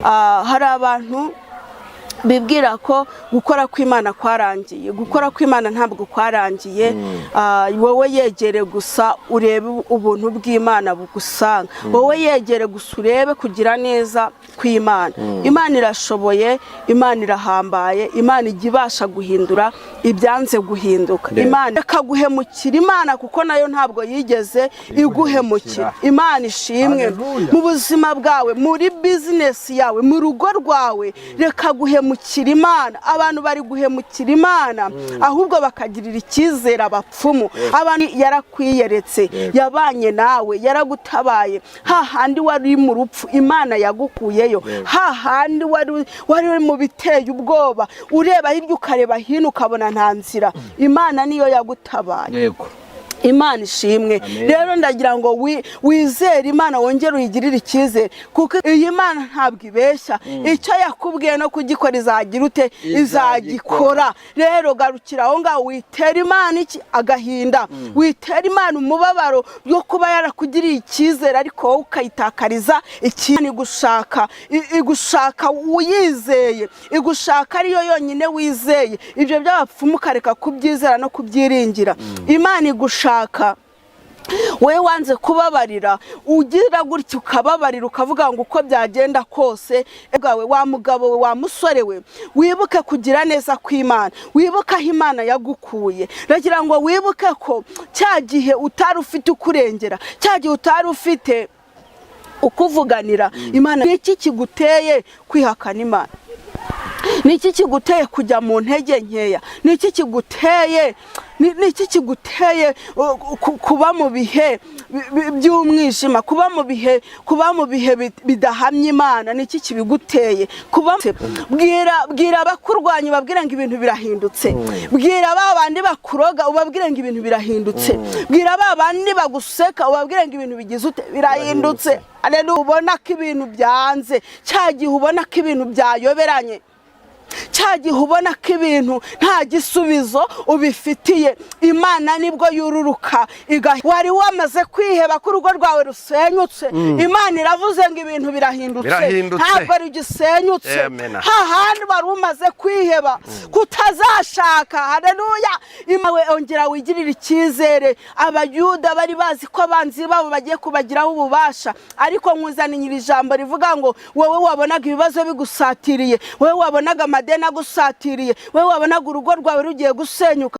Hari abantu bibwira ko gukora kw'Imana kwarangiye. Gukora kw'Imana ntabwo kwarangiye. Wowe yegere gusa urebe ubuntu bw'Imana bugusanga. Wowe yegere gusa urebe kugira neza kw'Imana. Imana irashoboye, Imana irahambaye, Imana ijya ibasha guhindura ibyanze guhinduka. Imana ikaguhemukira, Imana kuko nayo ntabwo yigeze iguhemukira. Imana ishimwe. Hallelujah. Mu buzima bwawe, muri bizinesi yawe, mu rugo rwawe, reka guhemukira Imana. Abantu bari guhemukira Imana, ahubwo bakagirira icyizere abapfumu. Abantu yarakwiyeretse, yabanye nawe, yaragutabaye. Hahandi wari mu rupfu, Imana yagukuyeyo. Hahandi wari uri mu biteye ubwoba, ureba hirya ukareba hino ukabona nta nzira, Imana niyo yagutabaye. Imana ishimwe. Amen. Rero ndagira ngo wizere Imana, wongere uyigirire icyizere, kuko iyi Mana ntabwo ibeshya. Icyo yakubwiye no kugikora izagira ute? Izagikora. Rero garukira aho ngaho, witera Imana iki agahinda, witera Imana umubabaro yo kuba yarakugiriye icyizere ariko wowe ukayitakariza icyizere. Igushaka, igushaka uyizeye, igushaka ariyo yonyine wizeye. Ibyo by'abapfumu ukareka kubyizera no kubyiringira. Imana igushaka wowe wanze kubabarira, ugira gutya ukababarira, ukavuga ngo uko byagenda kose bwawe. Wa mugabo we, wa musore we, wibuke kugira neza kw'Imana, wibuke aho Imana yagukuye. Ndagira ngo wibuke ko cya gihe utari ufite ukurengera, cya gihe utari ufite ukuvuganira, Imana. Ni iki kiguteye kwihakana Imana? Ni iki kiguteye kujya mu ntege nkeya? Ni iki kiguteye, ni iki kiguteye kuba mu bihe by'umwijima, kuba mu bihe bidahamya Imana? Ni iki kibiguteye kuba? Bwira abakurwanya, ubabwire ngo ibintu birahindutse. Bwira ba bandi bakuroga, ubabwire ngo ibintu birahindutse. Bwira ba bandi baguseka, ubabwire ngo ibintu bigize ute? Birahindutse. Haleluya. Ubona ko ibintu byanze, cya gihe ubona ko ibintu byayoberanye, cya gihe ubona ko ibintu nta gisubizo ubifitiye, Imana nibwo yururuka. Wari wamaze kwiheba ko urugo rwawe rusenyutse, Imana iravuze ngo ibintu birahindutse. Birahindutse. Ntabwo rugisenyutse. Amen. Hahandi wari umaze kwiheba kutazashaka, haleluya, Imawe ongera wigirire icyizere. Abayuda bari bazi ko abanzi babo bagiye kubagiraho ububasha, ariko nkuzaniye iri jambo rivuga ngo wowe wabonaga ibibazo bigusatiriye, wowe wabonaga amadeni agusatiriye, wowe wabonaga urugo rwawe rugiye gusenyuka.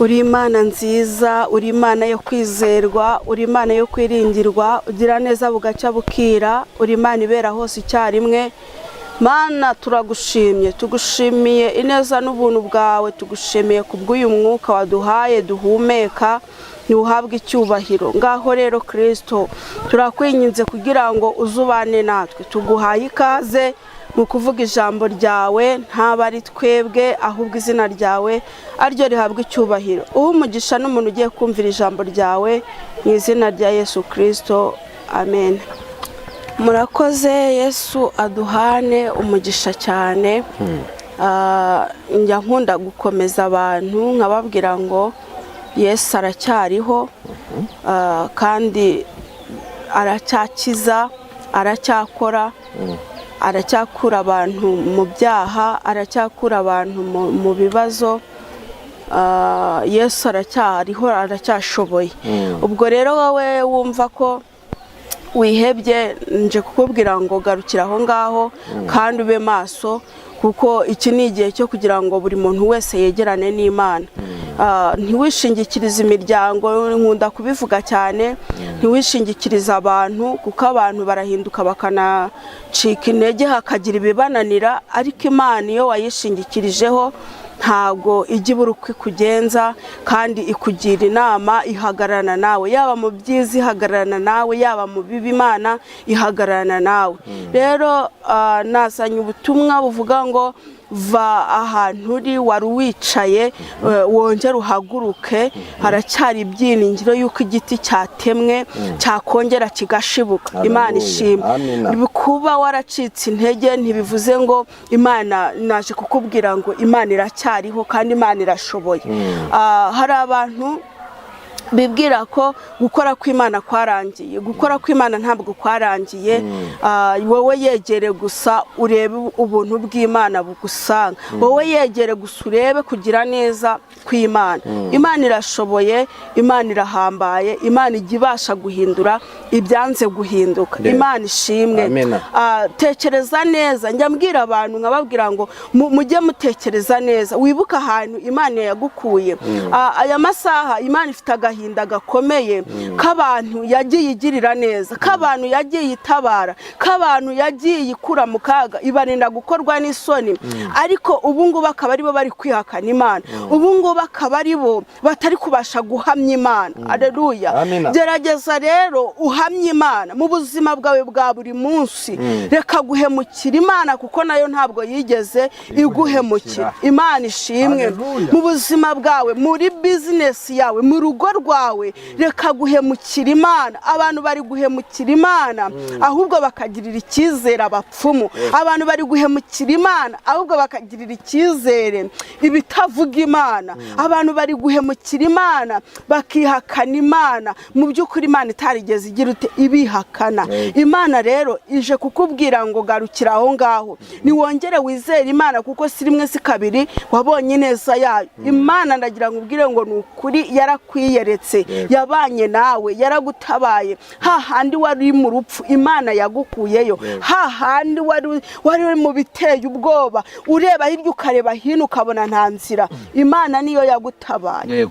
Uri Imana nziza, uri Imana yo kwizerwa, uri Imana yo kwiringirwa, ugira neza bugacya bukira, uri Imana ibera hose icyarimwe. Mana, turagushimye, tugushimiye ineza n'ubuntu bwawe, tugushimiye kubw'uyu mwuka waduhaye duhumeka, ntiwuhabwe icyubahiro. Ngaho rero Kirisito, turakwinginze kugira ngo uzubane natwe. Tuguhaye ikaze mu kuvuga ijambo ryawe, ntaba ari twebwe, ahubwo izina ryawe ariryo rihabwa icyubahiro. Uhe umugisha n'umuntu ugiye kumvira ijambo ryawe, mu izina rya Yesu Kirisito, amen. Murakoze. Yesu aduhane umugisha cyane. Njya nkunda gukomeza abantu nkababwira ngo Yesu aracyariho, kandi aracyakiza, aracyakora, aracyakura abantu mu byaha, aracyakura abantu mu bibazo. Yesu aracyariho, aracyashoboye. Ubwo rero wowe wumva ko wihebye, nje kukubwira ngo garukira aho ngaho kandi ube maso, kuko iki ni igihe cyo kugira ngo buri muntu wese yegerane n'Imana. Ntiwishingikirize imiryango, nkunda kubivuga cyane, ntiwishingikirize abantu, kuko abantu barahinduka bakanacika intege, hakagira ibibananira. Ariko Imana iyo wayishingikirijeho ntabwo ijya ibura uko ikugenza, kandi ikugira inama, ihagararana nawe, yaba mu byiza ihagararana nawe, yaba mu bibi Imana ihagararana nawe. Rero nazanye ubutumwa buvuga ngo va ahantu uri wari wicaye, wongere uhaguruke. Haracyari ibyiringiro y'uko igiti cyatemwe cyakongera kigashibuka. Imana Hallelujah. ishimwe. Amina. Kuba waracitse intege ntibivuze ngo Imana, naje kukubwira ngo Imana iracyariho kandi Imana irashoboye. Hari abantu Bibwira ko gukora kw'Imana kwarangiye. Gukora kw'Imana ntabwo kwarangiye. Wowe yegere gusa urebe ubuntu bw'Imana bugusanga. Wowe yegere gusa urebe kugira neza kw'Imana. Imana irashoboye, Imana irahambaye, Imana ijya ibasha guhindura ibyanze guhinduka. Imana ishimwe. Amena. Tekereza neza. Njya mbwira abantu, nkababwira ngo mujye mutekereza neza, wibuke ahantu Imana yagukuye. Aya masaha Imana ifite agahinda gakomeye k'abantu yagiye igirira neza, k'abantu yagiye itabara, k'abantu yagiye ikura mu kaga, ibarinda gukorwa n'isoni, ariko ubu ngubu akaba aribo bari kwihakana Imana, ubu ngubu akaba aribo batari kubasha guhamya Imana. Aleluya. Amina. Gerageza rero uhamye Imana mu buzima bwawe bwa buri munsi. Reka guhemukira Imana, kuko nayo ntabwo yigeze iguhemukira. Imana ishimwe. Haleluya. Mu buzima bwawe, muri bizinesi yawe, mu rugo rwawe, reka guhemukira Imana. Abantu bari guhemukira Imana ahubwo bakagirira icyizere abapfumu. Abantu bari guhemukira Imana ahubwo bakagirira icyizere ibitavuga Imana. Abantu bari guhemukira Imana, bakihakana Imana. Mu by'ukuri Imana itarigeze igira ute? Ibihakana. Imana rero ije kukubwira ngo garukira aho ngaho, niwongere wizere Imana, kuko si rimwe si kabiri wabonye ineza yayo. Imana, ndagira ngo ubwire ngo ni ukuri yarakwiyeretse, yabanye nawe, yaragutabaye. Hahandi wari mu rupfu, Imana yagukuyeyo. Hahandi wari uri mu biteye ubwoba, ureba hirya ukareba hino ukabona nta nzira, Imana niyo yagutabaye.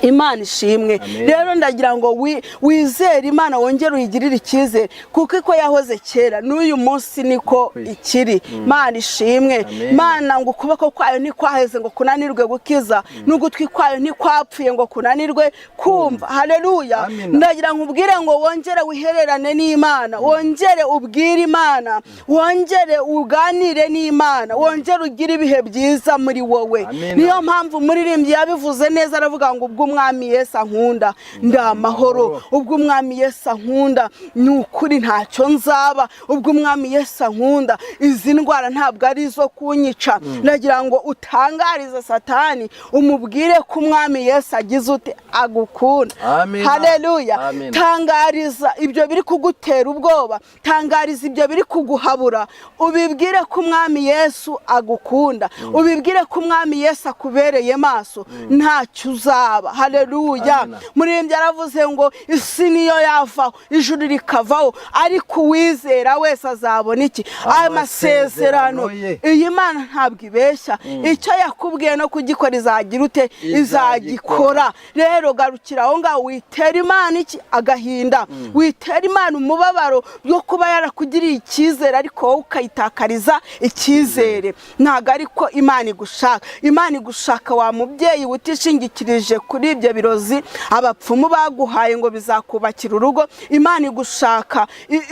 Imana ishimwe. Amen. Rero ndagira ngo wizere Imana, wongere uyigirire icyizere, kuko iko yahoze kera n'uyu munsi niko ikiri. Imana ishimwe. Amen. Imana ngo ukuboko kwayo ntikwaheze ngo kunanirwe gukiza, n'ugutwi kwayo ntikwapfuye ngo kunanirwe kumva. Haleluya. Amen. Ndagira ngo ubwire ngo wongere wihererane n'Imana, wongere ubwire Imana, wongere uganire n'Imana, wongere ugire ibihe byiza muri wowe. Amen. Niyo mpamvu umuririmbyi yabivuze neza, aravuga ngo ubwo Umwami Yesu ankunda ndi amahoro, ubwo Umwami Yesu ankunda ni ukuri ntacyo nzaba, ubwo Umwami Yesu ankunda izi ndwara ntabwo ari izo kunyica. Ndagira ngo utangarize Satani, umubwire ko Umwami Yesu agize ute? Agukunda. Amen. Haleluya. Amen. Tangariza ibyo biri kugutera ubwoba, tangariza ibyo biri kuguhabura, ubibwire ko Umwami Yesu agukunda, ubibwire ko Umwami Yesu akubereye maso, ntacyo uzaba. Haleluya. Amen. Muririmbyi yaravuze ngo isi niyo yavaho, ijuru rikavaho, ariko uwizera wese azabona iki? Amasezerano. Amasezerano ye. Iyi Mana ntabwo ibeshya. Icyo yakubwiye no kugikora izagira ute? Izagikora. Rero garukira aho ngaho, witera Imana iki? Agahinda. Witera Imana umubabaro yo kuba yarakugiriye icyizere, ariko wowe ukayitakariza icyizere. Ntabwo ariko Imana igushaka. Imana igushaka wa mubyeyi utishingikirije kuri ibyo birozi abapfumu baguhaye ngo bizakubakira urugo. Imana igushaka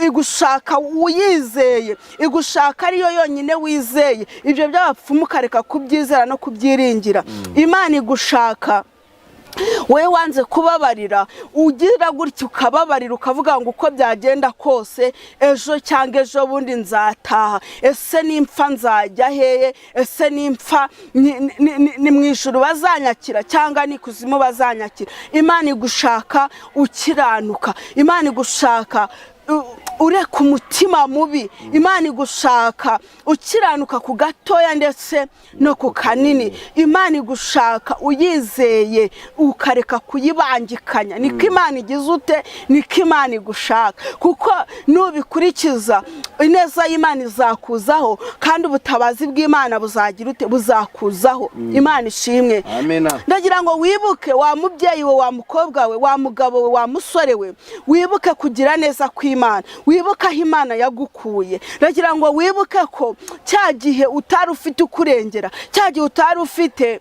igushaka uyizeye, igushaka ariyo yonyine wizeye. Ibyo by'abapfumu ukareka kubyizera no kubyiringira. Imana igushaka wowe wanze kubabarira, ugira gutya ukababarira, ukavuga ngo uko byagenda kose ejo cyangwa ejo bundi nzataha. Ese nimpfa nzajya hehe? Ese nimpfa ni mu ijuru bazanyakira cyangwa ni ikuzimu bazanyakira? Imana igushaka ukiranuka. Imana igushaka ureka umutima mubi. Imana igushaka ukiranuka ku gatoya ndetse no ku kanini. Imana igushaka uyizeye, ukareka kuyibangikanya. Niko Imana igize ute? Niko Imana igushaka, kuko nubikurikiza ineza y'Imana izakuzaho, kandi ubutabazi bw'Imana buzagira ute? Buzakuzaho. Imana ishimwe. Amena. Ndagira ngo wibuke, wa mubyeyi we, wa mukobwa we, wa mugabo we, wa musore we, wibuke kugira neza kw'Imana, wibuke aho Imana yagukuye. Ndagira ngo wibuke ko cya gihe utari ufite ukurengera, cya gihe utari ufite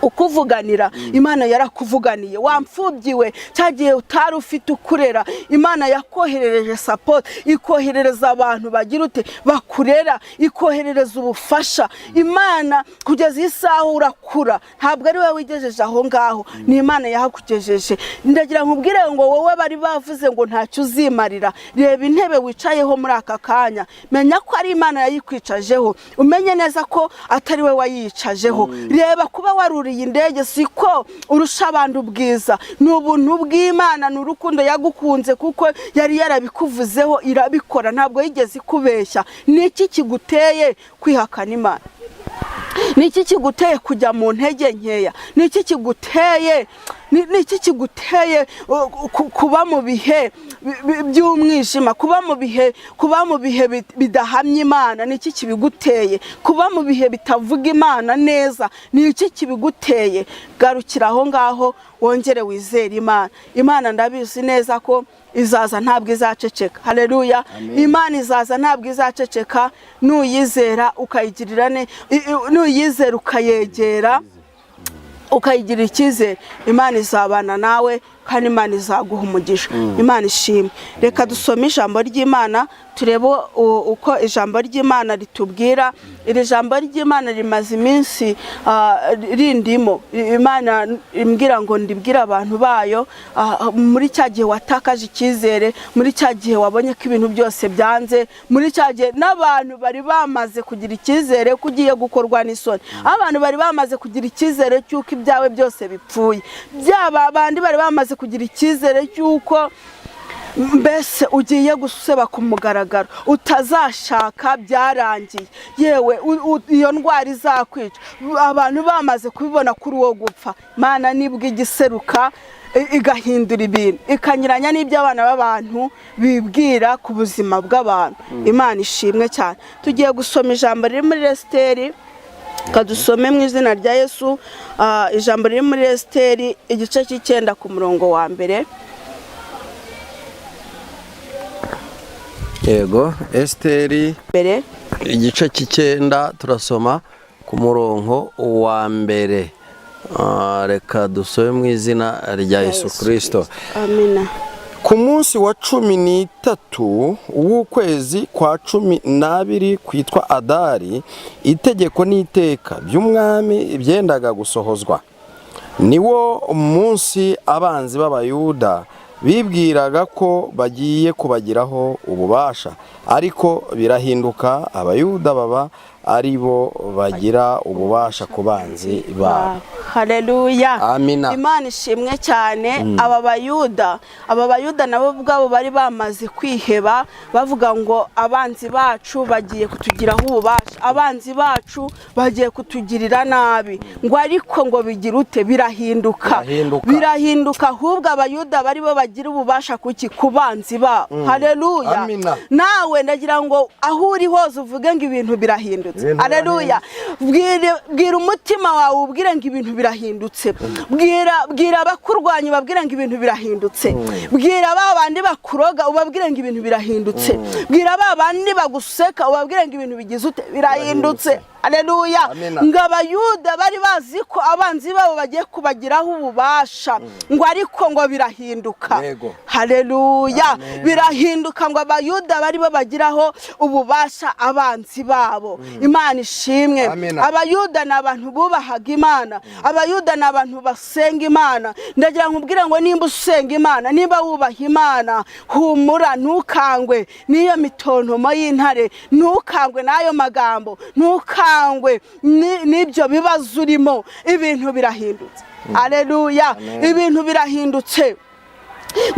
ukuvuganira, Imana yarakuvuganiye. Wamfubyiwe, cya gihe utari ufite ukurera, Imana yakoherereje support, ikoherereza abantu bagira ute? Bakurera, ikoherereza ubufasha. Imana kugeza iyi saha urakura, ntabwo ari wowe wigejeje aho ngaho, ni Imana yahakugejeje. Ndagira ngo ubwire ngo wowe bari bavuze ngo ntacyo uzimarira, reba intebe wicayeho muri aka kanya, menya ko ari Imana yayikwicajeho, umenye neza ko atari we wayicajeho. Reba kuba waruriye waruriye indege, siko urusha abandi ubwiza. Ni ubuntu bw'Imana, ni urukundo yagukunze, kuko yari yarabikuvuzeho irabikora, ntabwo yigeze ikubeshya. Ni iki kiguteye kwihakana Imana? Ni iki kiguteye kujya mu ntege nkeya? Ni iki kiguteye, ni iki kiguteye kuba mu bihe by'umwijima, kuba mu bihe bidahamya Imana? Ni iki kibiguteye kuba mu bihe bitavuga Imana neza? Ni iki kibiguteye? Garukira aho ngaho, wongere wizere Imana. Imana ndabizi neza ko izaza, ntabwo izaceceka. Haleluya! Imana izaza, ntabwo izaceceka. Nuyizera ukayigirira ne nuyizera ukayegera, ukayigirira icyizere, Imana izabana nawe kandi Imana izaguha umugisha. Imana ishimwe. Reka dusome ijambo ry'Imana, turebe uko ijambo ry'Imana ritubwira. Iri jambo ry'Imana rimaze iminsi rindimo. Imana imbwira ngo ndibwire abantu bayo, muri cya gihe watakaje icyizere, muri cya gihe wabonye ko ibintu byose byanze, muri cya gihe n'abantu bari bamaze kugira icyizere ko ugiye gukorwa n'isoni, abantu bari bamaze kugira icyizere cy'uko ibyawe byose bipfuye, byaba abandi bari bamaze kugira icyizere cy'uko mbese ugiye guseba ku mugaragaro, utazashaka, byarangiye, yewe iyo ndwara izakwica, abantu bamaze kubibona kuri uwo gupfa. Imana nibwo igiseruka igahindura ibintu, ikanyuranya n'ibyo abana b'abantu bibwira ku buzima bw'abantu. Imana ishimwe cyane. Tugiye gusoma ijambo riri muri Esiteri. Kadusome mu izina rya Yesu, ijambo riri muri Esiteri igice cy'icyenda ku murongo wa mbere. Yego, Esiteri mbere. Igice cy'icyenda, turasoma ku murongo wa mbere. Reka dusome mu izina rya Yesu Kirisito. Amina. Ku munsi wa 13 w'ukwezi kwa 12 kwitwa Adari, itegeko n'iteka by'umwami byendaga gusohozwa. Niwo munsi abanzi b'Abayuda bibwiraga ko bagiye kubagiraho ububasha, ariko birahinduka, Abayuda baba ari bo bagira ububasha ku banzi babo. Haleluya! Amina. Imana ishimwe cyane. Aba Bayuda nabo ubwabo bari bamaze kwiheba, bavuga ngo abanzi bacu bagiye kutugiraho ububasha, abanzi bacu bagiye kutugirira nabi, ngo ariko ngo bigira ute? Birahinduka. Birahinduka. Birahinduka, ahubwo Abayuda bari bo bagira ububasha kuki? Ku banzi babo. Haleluya! Amina. Nawe ndagira ngo aho uri hose uvuge ngo ibintu birahindutse. Ibintu. Haleluya! Bwira umutima wawe, ubwire ngo ibintu birahindutse. Bwira abakurwanya, ubabwire ngo ibintu birahindutse. Bwira ba bandi bakuroga, ubabwire ngo ibintu birahindutse. Bwira ba bandi baguseka, ubabwire ngo ibintu bigize ute? Birahindutse. Haleluya! Amina. Ngo Abayuda bari bazi ko abanzi babo bagiye kubagiraho ububasha, ngo ariko ngo birahinduka. Haleluya! Birahinduka, ngo Abayuda bari bo bagiraho ububasha abanzi babo. Imana ishimwe. Amina. Abayuda ni abantu bubahaga Imana, Abayuda ni abantu basenga Imana. Ndagira ngo ubwire ngo nimba usenga Imana, nimba wubaha Imana, humura, ntukangwe n'iyo mitontomo y'intare, ntukangwe n'ayo magambo, ntukangwe n'ibyo bibazo urimo. Ibintu birahindutse. Haleluya! Ibintu birahindutse.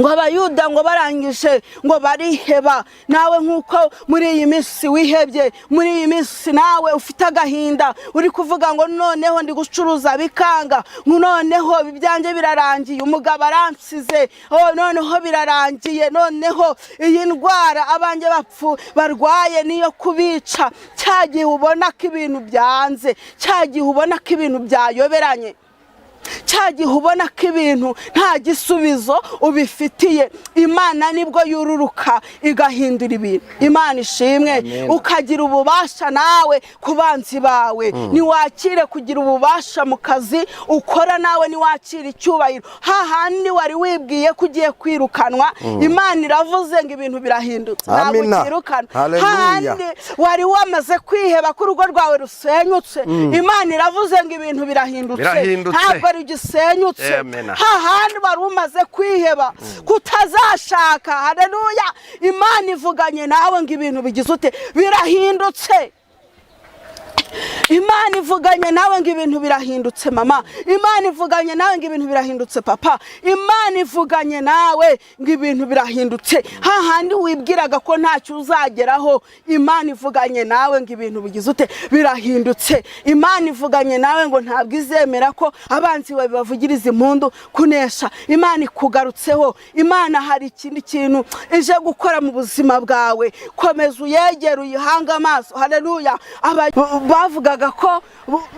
Ngo Abayuda ngo barangije ngo bariheba. Nawe nk'uko muri iyi minsi wihebye, muri iyi minsi nawe ufite agahinda, uri kuvuga ngo noneho ndi gucuruza bikanga, ngo noneho ibyanjye birarangiye, umugabo aransize, oh, noneho birarangiye, noneho iyi ndwara abanjye bapfu barwaye niyo kubica. Cya gihe ubona ko ibintu byanze, cya gihe ubona ko ibintu byayoberanye, cya gihe ubona ko ibintu nta gisubizo ubifitiye, Imana nibwo yururuka igahindura ibintu. Imana ishimwe. Amen. Ukagira ububasha nawe ku banzi bawe. Niwakire kugira ububasha mu kazi ukora, nawe niwakire icyubahiro hahandi wari wibwiye ko ugiye kwirukanwa. Imana iravuze ngo ibintu birahindutse, ntabwo Amina. ukirukanwa. Haleluya. Hahandi wari wamaze kwiheba ko urugo rwawe rusenyutse, Imana iravuze ngo ibintu birahindutse. Birahindutse. Ntabwo rugisenyutse. Amen. Hahandi wari umaze kwiheba kutazashaka, haleluya, Imana ivuganye nawe ngo ibintu bigize ute? Birahindutse. Imana ivuganye nawe ngo ibintu birahindutse mama. Imana ivuganye nawe ngo ibintu birahindutse papa. Imana ivuganye nawe ngo ibintu birahindutse. Hahandi wibwiraga ko ntacyo uzageraho, Imana ivuganye nawe ngo ibintu bigize ute? Birahindutse. Imana ivuganye nawe ngo ntabwo izemera ko abanzi bawe bavugiriza impundu kunesha. Imana ikugarutseho. Imana hari ikindi kintu ije gukora mu buzima bwawe. Komeza uyegere, uyihange amaso. Haleluya. Bavugaga ko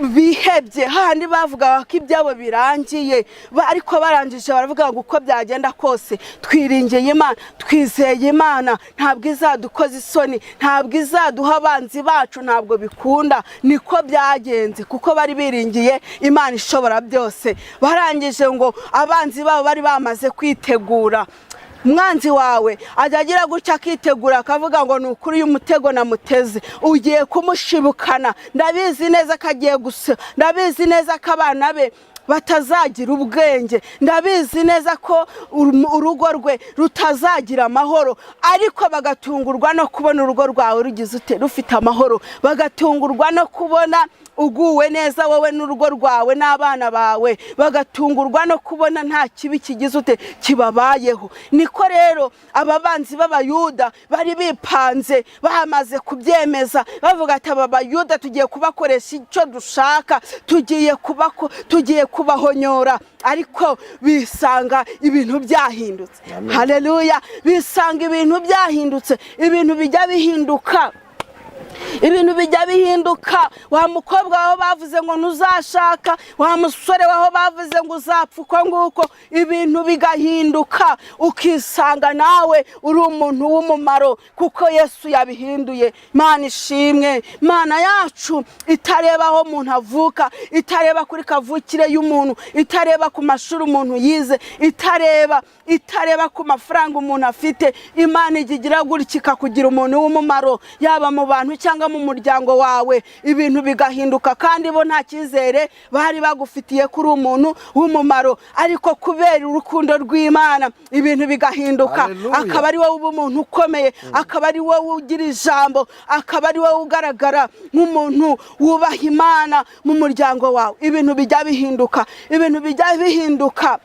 bihebye, hahandi bavugaga ko ibyabo birangiye, ariko barangije baravuga ngo uko byagenda kose twiringiye Imana, twizeye Imana, ntabwo izadukoza isoni, ntabwo izaduha abanzi bacu, ntabwo bikunda. Niko byagenze, kuko bari biringiye Imana ishobora byose. Barangije ngo abanzi babo bari bamaze kwitegura. Umwanzi wawe ajya agira gutya akitegura, akavuga ngo ni ukuri uyu mutego namuteze ugiye kumushibukana, ndabizi neza ko agiye gusa, ndabizi neza ko abana be batazagira ubwenge, ndabizi neza ko urugo rwe rutazagira amahoro. Ariko bagatungurwa no kubona urugo rwawe rugize ute? Rufite amahoro. Bagatungurwa no kubona uguwe neza, wowe n'urugo rwawe n'abana bawe. Bagatungurwa no kubona nta kibi kigize ute? Kibabayeho. Niko rero aba banzi b'Abayuda bari bipanze, bamaze kubyemeza, bavuga ati aba Bayuda tugiye kubakoresha icyo dushaka, tugiye kubahonyora. Ariko bisanga ibintu byahindutse. Haleluya. Bisanga ibintu byahindutse. Ibintu bijya bihinduka, ibintu bijya bihinduka. Wa mukobwa waho bavuze ngo ntuzashaka, wa musore waho bavuze ngo uzapfa uko nguko, ibintu bigahinduka, ukisanga nawe uri umuntu w'umumaro kuko Yesu yabihinduye. Imana ishimwe. Imana yacu itareba aho umuntu avuka, itareba kuri kavukire y'umuntu, itareba ku mashuri umuntu yize, itareba ku mafaranga umuntu afite. Imana ijya igira gutya ikakugira umuntu w'umumaro, yaba mu bantu cyangwa mu muryango wawe, ibintu bigahinduka. Kandi bo nta cyizere bari bagufitiye kuri umuntu w'umumaro, ariko kubera urukundo rw'Imana ibintu bigahinduka. Hallelujah. Akaba ari wowe uba umuntu ukomeye, akaba ari wowe ugira ijambo, akaba ari wowe ugaragara nk'umuntu wubaha Imana mu muryango wawe. Ibintu bijya bihinduka, ibintu bijya bihinduka.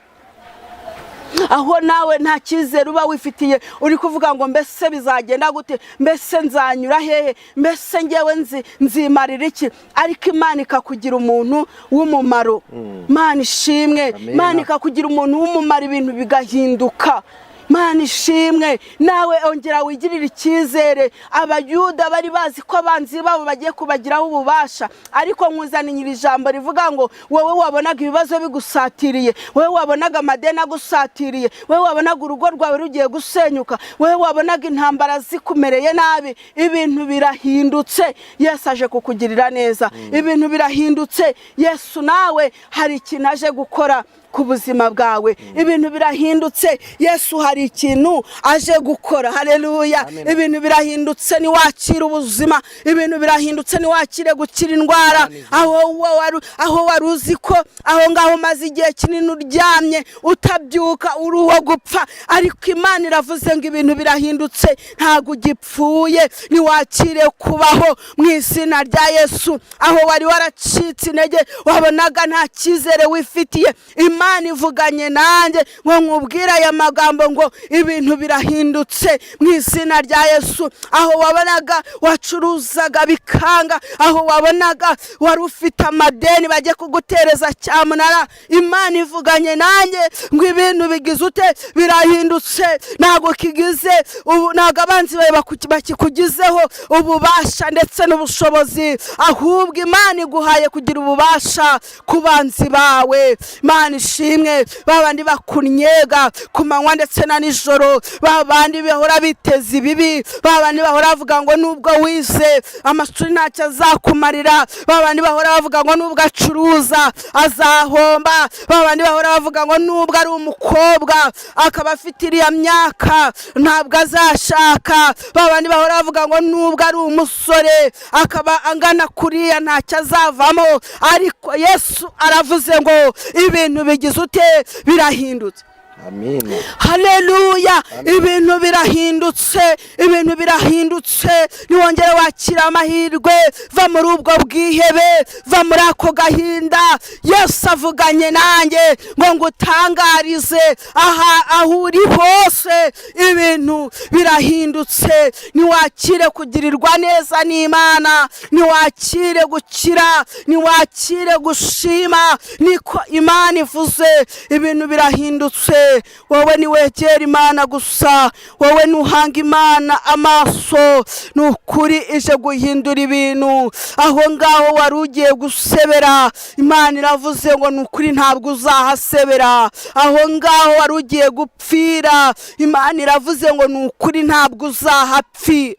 Aho nawe nta cyizere uba wifitiye, uri kuvuga ngo mbese bizagenda gute? Mbese nzanyura hehe? Mbese ngewe nzimarira iki? Ariko Imana ikakugira umuntu w'umumaro. Imana ishimwe. Amen. Imana ikakugira umuntu w'umumaro, ibintu bigahinduka. Imana ishimwe. Nawe ongera wigirire icyizere. Abayuda bari bazi ko abanzi babo bagiye kubagiraho ububasha, ariko nkuzaniye iri jambo rivuga ngo wowe wabonaga ibibazo bigusatiriye, wowe wabonaga amadeni agusatiriye, wowe wabonaga urugo rwawe rugiye gusenyuka, wowe wabonaga intambara zikumereye nabi, ibintu birahindutse. Yesu aje kukugirira neza. Ibintu birahindutse. Yesu nawe hari ikintu aje gukora ku buzima bwawe. Ibintu birahindutse. Yesu hari ikintu aje gukora. Haleluya. Amen. Ibintu birahindutse niwakira ubuzima. Ibintu birahindutse niwakire gukira indwara. Aho wari uzi ko aho ngaho umaze igihe kinini uryamye, utabyuka, uri uwo gupfa, ariko Imana iravuze ngo ibintu birahindutse, ntabwo ugipfuye. Niwakire kubaho mu izina rya Yesu. Aho wari waracitse intege, wabonaga nta cyizere wifitiye, Imana ivuganye nanjye ngo nkubwire aya magambo ngo ibintu birahindutse mu izina rya Yesu. Aho wabonaga wacuruzaga bikanga, aho wabonaga wari ufite amadeni bagiye kugutereza cyamunara, Imana ivuganye nanjye ngo ibintu bigize ute? Birahindutse. Ntabwo kigize ubu, ntabwo abanzi bawe bakikugizeho ububasha ndetse n'ubushobozi, ahubwo Imana iguhaye kugira ububasha ku banzi bawe. Imana ishimwe. Ba bandi bakunyega ku manywa ndetse na nijoro, ba bandi bahora biteza ibibi, ba bandi bahora bavuga ngo nubwo wize amashuri ntacyo azakumarira, ba bandi bahora bavuga ngo nubwo acuruza azahomba, ba bandi bahora bavuga ngo nubwo ari umukobwa akaba afite iriya myaka ntabwo azashaka, ba bandi bahora bavuga ngo nubwo ari umusore akaba angana kuriya ntacyo azavamo, ariko Yesu aravuze ngo ibintu bigize ute? Birahindutse. Amina. Haleluya! Ibintu birahindutse, ibintu birahindutse. Niwongere wakira amahirwe, va muri ubwo bwihebe, va muri ako gahinda. Yesu avuganye nanjye ngo ngutangarize, aha aho uri hose ibintu birahindutse. Niwakire kugirirwa neza n'Imana, niwakire gukira, niwakire gushima, niko Imana ivuze. Ibintu birahindutse. Wowe niwegera Imana gusa, wowe nuhanga Imana amaso, ni ukuri ije guhindura ibintu. Aho ngaho wari ugiye gusebera, Imana iravuze ngo ni ukuri ntabwo uzahasebera. Aho ngaho wari ugiye gupfira, Imana iravuze ngo ni ukuri ntabwo uzahapfira.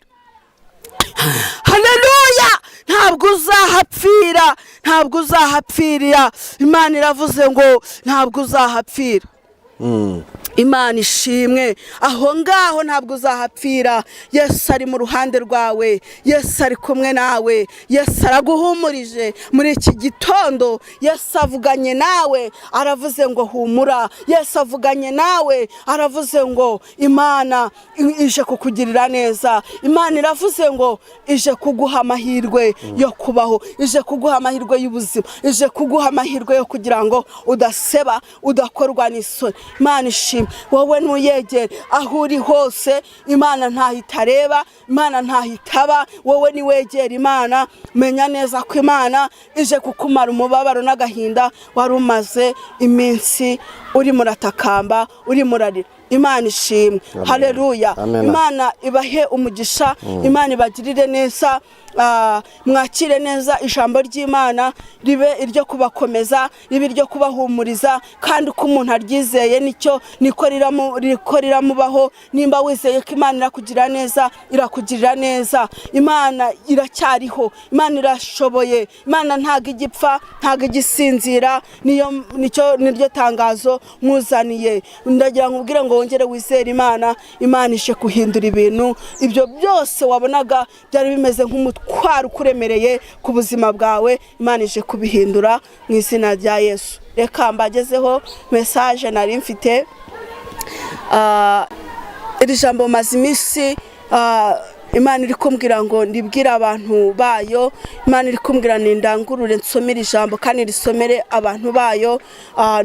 Haleluya! Ntabwo uzahapfira, ntabwo uzahapfira. Imana iravuze ngo ntabwo uzahapfira. Imana ishimwe. Aho ngaho ntabwo uzahapfira. Yesu ari mu ruhande rwawe, Yesu ari kumwe nawe, Yesu araguhumurije muri iki gitondo. Yesu avuganye nawe, aravuze ngo humura. Yesu avuganye nawe, aravuze ngo Imana ije kukugirira neza. Imana iravuze ngo ije kuguha amahirwe yo kubaho, ije kuguha amahirwe y'ubuzima, ije kuguha amahirwe yo kugira ngo udaseba, udakorwa n'isoni. Imana ishimwe. Wowe ntuyegere aho uri hose, Imana ntaho itareba, Imana ntaho itaba. Wowe niwegera Imana, menya neza ko Imana ije kukumara umubabaro n'agahinda wari umaze iminsi urimo uratakamba, urimo urarira. Imana ishimwe. Haleluya! Amen. Imana ibahe umugisha, Imana ibagirire neza. Mwakire neza ijambo ry'Imana, ribe iryo kubakomeza, ribe iryo kubahumuriza, kandi uko umuntu aryizeye nicyo niko riramubaho. Nimba wizeye ko Imana irakugirira neza, irakugirira neza. Imana iracyariho, Imana irashoboye, Imana ntabwo igipfa, ntabwo igisinzira. Niyo nicyo niryo tangazo mwuzaniye. Ndagira ngo ubwire ngo wongere wizere Imana. Imana ije guhindura ibintu. Ibyo byose wabonaga byari bimeze nk'umutwaro ukuremereye ku buzima bwawe, Imana ije kubihindura mu izina rya Yesu. Reka mbagezeho message nari mfite. Iri jambo maze iminsi Imana iri kumbwira ngo ndibwire abantu bayo. Imana iri kumbwira ni ndangurure nsomere ijambo kandi risomere abantu bayo.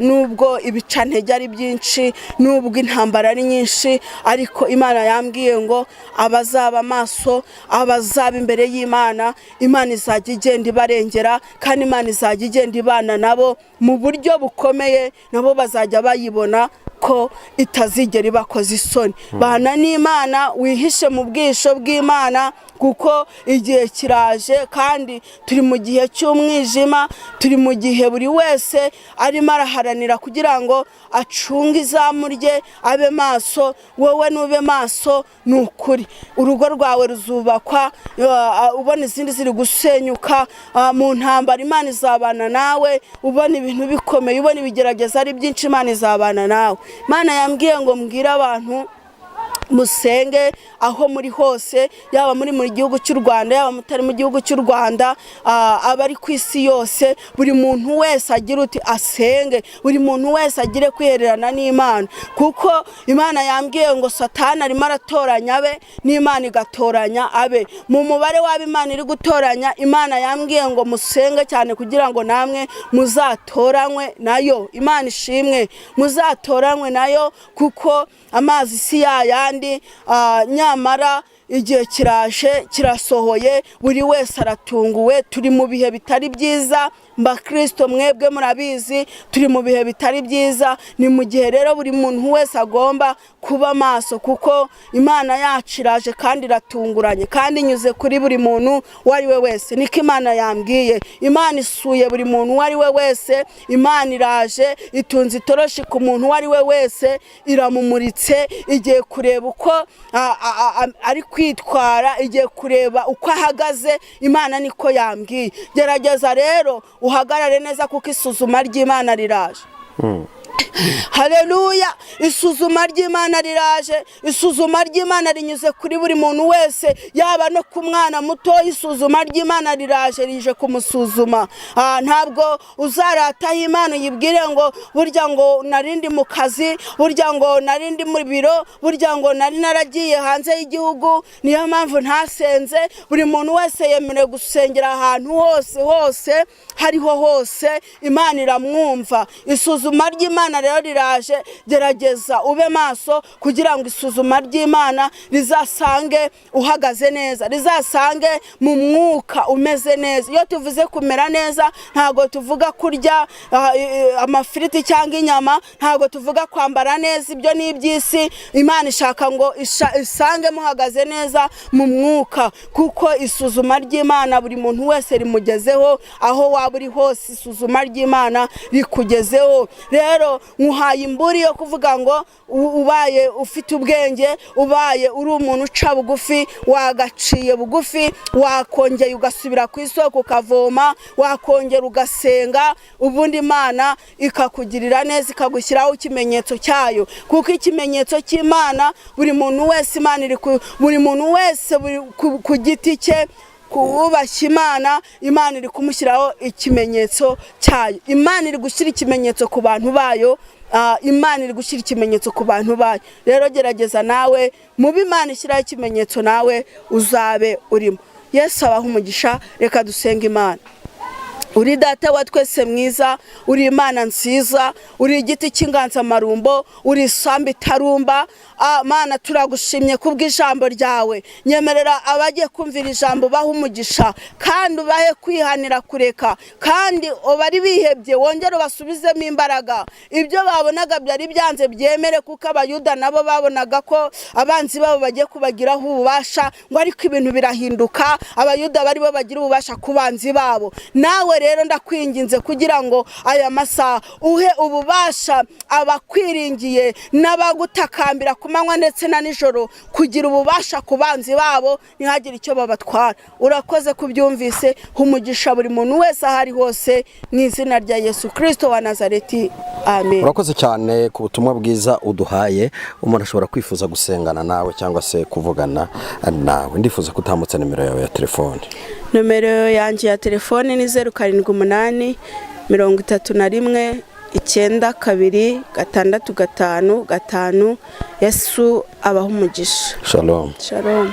Nubwo ibicantege ari byinshi, nubwo intambara ari nyinshi, ariko Imana yambwiye ngo abazaba amaso, abazaba imbere y'Imana, Imana izajya igenda ibarengera, kandi Imana izajya igenda ibana nabo mu buryo bukomeye, nabo bazajya bayibona ko itazigera ibakoza isoni. Bana n'Imana, wihishe mu bwisho bw'Imana, kuko igihe kiraje, kandi turi mu gihe cy'umwijima, turi mu gihe buri wese arimo araharanira kugira ngo acunge izamu rye, abe maso. Wowe nube maso, ni ukuri urugo rwawe ruzubakwa, ubona izindi ziri gusenyuka. Mu ntambara Imana izabana nawe, ubona ibintu bikomeye, ubona ibigerageza ari byinshi, Imana izabana nawe. Imana yambwiye ngo mbwire abantu musenge aho muri hose, yaba muri mu gihugu cy'u Rwanda, yaba mutari mu gihugu cy'u Rwanda, abari ku isi yose, buri muntu wese agira uti asenge, buri muntu wese agire kwihererana n'Imana, kuko Imana yambwiye ngo Satani arimo aratoranya abe, n'Imana igatoranya abe. Mu mubare w'abo Imana iri gutoranya, Imana yambwiye ngo musenge cyane kugira ngo namwe muzatoranywe nayo. Imana ishimwe. Muzatoranywe nayo, kuko amazi si yayandi. Nyamara igihe kiraje, kirasohoye, buri wese aratunguwe. Turi mu bihe bitari byiza, mbakristo mwebwe murabizi, turi mu bihe bitari byiza. Ni mu gihe rero buri muntu wese agomba kuba maso, kuko Imana yacu iraje kandi iratunguranye, kandi inyuze kuri buri muntu uwo ari we wese. Niko Imana yambwiye. Imana isuye buri muntu uwo ari we wese. Imana iraje, itunze itoroshi ku muntu uwo ari we wese, iramumuritse, igiye kureba uko ari kwitwara, igiye kureba uko ahagaze. Imana niko yambwiye. Gerageza rero uhagarare neza, kuko isuzuma ry'Imana riraje. Haleluya! Isuzuma ry'Imana riraje. Isuzuma ry'Imana rinyuze kuri buri muntu wese, yaba no ku mwana muto. Isuzuma ry'Imana riraje, rije kumusuzuma. Ntabwo uzarataho Imana uyibwire ngo burya ngo narindi mu kazi, burya ngo narindi mu biro, burya ngo nari naragiye hanze y'igihugu, niyo mpamvu ntasenze. Buri muntu wese yemerewe gusengera ahantu hose hose hariho hose, Imana iramwumva. Isuzuma ry'Imana rero riraje. Gerageza ube maso kugira ngo isuzuma ry'Imana rizasange uhagaze neza, rizasange mu mwuka umeze neza. Iyo tuvuze kumera neza, ntabwo tuvuga kurya amafiriti cyangwa inyama, ntabwo tuvuga kwambara neza, ibyo ni iby'isi. Imana ishaka ngo isange muhagaze neza mu mwuka, kuko isuzuma ry'Imana buri muntu wese rimugezeho. Aho waba uri hose, isuzuma ry'Imana rikugezeho. Rero nkuhaye imburi yo kuvuga ngo ubaye ufite ubwenge, ubaye uri umuntu uca bugufi, wagaciye bugufi, wakongeye ugasubira ku isoko ukavoma, wakongera ugasenga, ubundi Imana ikakugirira neza, ikagushyiraho ikimenyetso cyayo. Kuko ikimenyetso cy'Imana, buri muntu wese, Imana iri buri muntu wese ku giti cye kubashya Imana, Imana iri kumushyiraho ikimenyetso cyayo. Imana iri gushyira ikimenyetso ku bantu bayo. Imana iri gushyira ikimenyetso ku bantu bayo. Rero gerageza nawe mubi Imana ishyiraho ikimenyetso, nawe uzabe urimo. Yesu abaha umugisha. Reka dusenge Imana. Uri Data wa twese mwiza, uri Imana nziza, uri igiti cy'inganzamarumbo, uri isambu itarumba. Mana, turagushimye kubw'ijambo ryawe. Nyemerera abagiye kumvira ijambo ubahe umugisha, kandi ubahe kwihanira kureka, kandi bari bihebye wongere ubasubizemo imbaraga. Ibyo babonaga byari byanze byemere, kuko Abayuda nabo babonaga ko abanzi babo bagiye kubagiraho ububasha, ngo ariko ibintu birahinduka, Abayuda bari bo bagira ububasha ku banzi babo. Nawe rero ndakwinginze kugira ngo aya masaha uhe ububasha abakwiringiye n'abagutakambira ku manywa ndetse na nijoro, kugira ububasha ku banzi babo, ntihagire icyo babatwara. Urakoze kubyumvise. Umugisha buri muntu wese aho ari hose, mu izina rya Yesu Kirisito wa Nazareti, amen. Urakoze cyane ku butumwa bwiza uduhaye. Umuntu ashobora kwifuza gusengana nawe cyangwa se kuvugana nawe. Ndifuza ko utambutsa nimero yawe ya telefone. Nomero yanjye ya telefone ni 078 31 92 655. Yesu abaha umugisha. Shalom. Shalom.